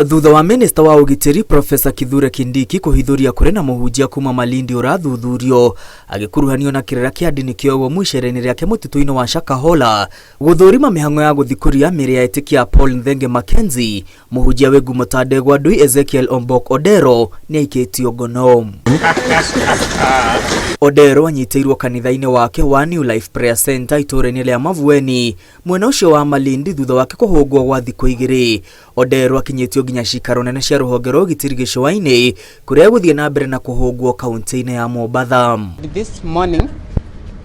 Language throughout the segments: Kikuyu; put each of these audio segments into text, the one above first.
Thutha wa minista wa ũgitĩri Profesa Kithure Kindiki kũhithũria kũrĩ na mũhunjia kuma Malindi ũrathuthurio agĩkuruhanio na kĩrĩra kĩa ndini kĩowo icera-inĩ rĩake mũtitũ-inĩ wa Shakahola gũthũrima mĩhang'o ya gũthikũria mĩrĩ ya etĩkia Paul Nthenge Mackenzie, mũhunjia wĩ ngumo ta Ndegwa Ndui Ezekiel Ombok Odero nĩ aikĩtio ngono. Odero anyitĩirwo kanitha-inĩ wake wa New Life Prayer Center itũũra-inĩ rĩa Mavueni mwena ũcio wa Malindi thutha wake kũhũngwo gwa thikũ igĩrĩ. Odero akinyĩtio nginya cikaro nene cia rũhonge rwa ũgitĩri gĩcũa-inĩ kũrĩa egũthiĩ na mbere na kũhũngwo kaunti-inĩ ya Mombatha. This morning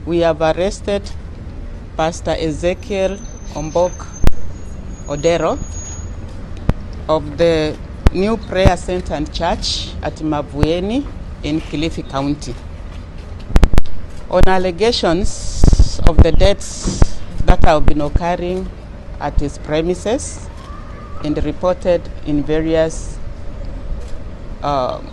we have arrested Pastor Ezekiel Ombok Odero of the New Prayer Center and Church at Mavueni in Kilifi County on allegations of the deaths that have been occurring at his premises and reported in various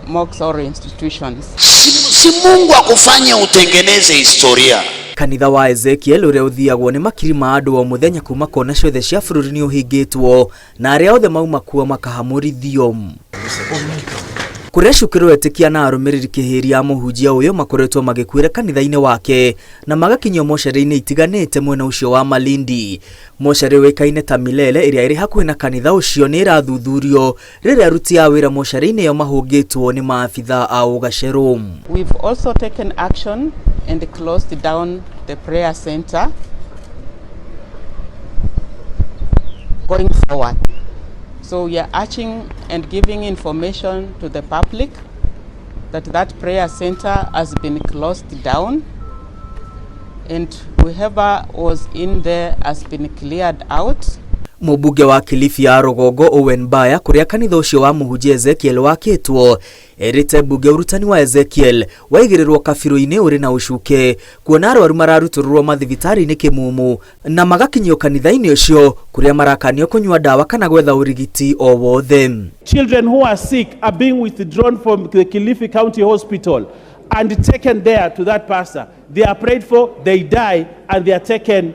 mosques or institutions. Si Mungu akufanye utengeneze historia. Kanitha wa Ezekiel ũrĩa ũthiagwo nĩ makiri ma andũ o mũthenya kuma kona ciothe cia bũrũri nĩ ũhingĩtwo na arĩa othe mauma kuo makahamũrithio. Kũrĩa cukĩrwo etĩkia na arũmĩrĩri kĩhĩri ya mũhunjia ũyũ makoretwo magĩkuĩra kanitha-inĩ wake na magakinyio mocarĩ-inĩ itiganĩte mwena ũcio wa Malindi. Mocarĩ ũĩkaine ta Milele ĩrĩa ĩrĩ hakuhĩ na kanitha ũcio nĩ ĩrathuthurio rĩrĩa aruti a wĩra mocarĩ-inĩ ĩyo mahũngĩtwo nĩ maabitha a ũgacerũ. We've also taken action and closed down the prayer center going forward. So we are urging and giving information to the public that that prayer center has been closed down and whoever was in there has been cleared out. Mũmbunge wa Kilifi ya rũgongo Owen Baya kũrĩa kanitha ũcio wa mũhunjia Ezekiel wakĩtwo erĩte mbunge ũrutani wa Ezekiel waigĩrĩrwo kabirũ-inĩ ũrĩ na ũcuke kuona arwaru mararutũrũrwo mathibitarĩ-inĩ kĩmumu na magakinyio kanitha-inĩ ũcio kũrĩa marakanio kũnyua ndawa kana gwetha ũrigiti o wothe. Children who are sick are being withdrawn from the Kilifi County Hospital and taken there to that pastor. They are prayed for, they die, and they are taken.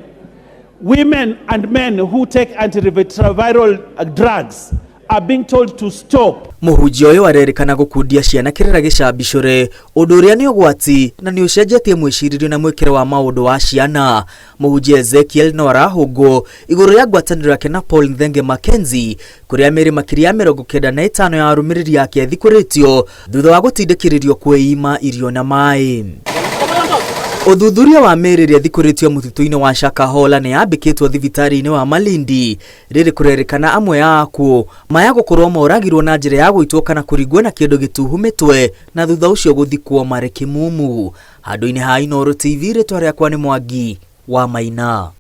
Women and men who take antiretroviral drugs are being told to stop. Mũhunjia ũyũ arerĩkana gũkundia ciana kĩrĩra gĩcambicũre ũndũ ũrĩa nĩ ũgwati na nĩ ũcenjetie mwĩcirĩrio na mwĩkĩre wa maũndũ wa ciana. Mũhunjia Ezekiel no arahũngwo igũrũ rĩa ngwatanĩro yake na Paul Nthenge Mackenzie kũrĩa mĩrĩ makĩria ya 95 ya arũmĩrĩri ake ĩthikũrĩtio thutha wa gũtindĩkĩrĩrio kwĩima irio na maĩ. Ũthuthuria wa mĩrĩ ĩrĩa ĩthikũrĩtio mũtitũ-inĩ wa Shakahola nĩ yambĩkĩtwo thibitarĩ-inĩ wa Malindi rĩrĩ kũrerĩkana amwe a akuũ maya gũkorwo moragirwo na njĩra ya gũitwo kana kũringwo na kĩndũ gĩtuhu mĩtwe na thutha ũcio gũthikwo marĩ kĩmumu. Handũ-inĩ ha Inooro TV rĩtwa rĩakwa nĩ Mwangi wa Maina.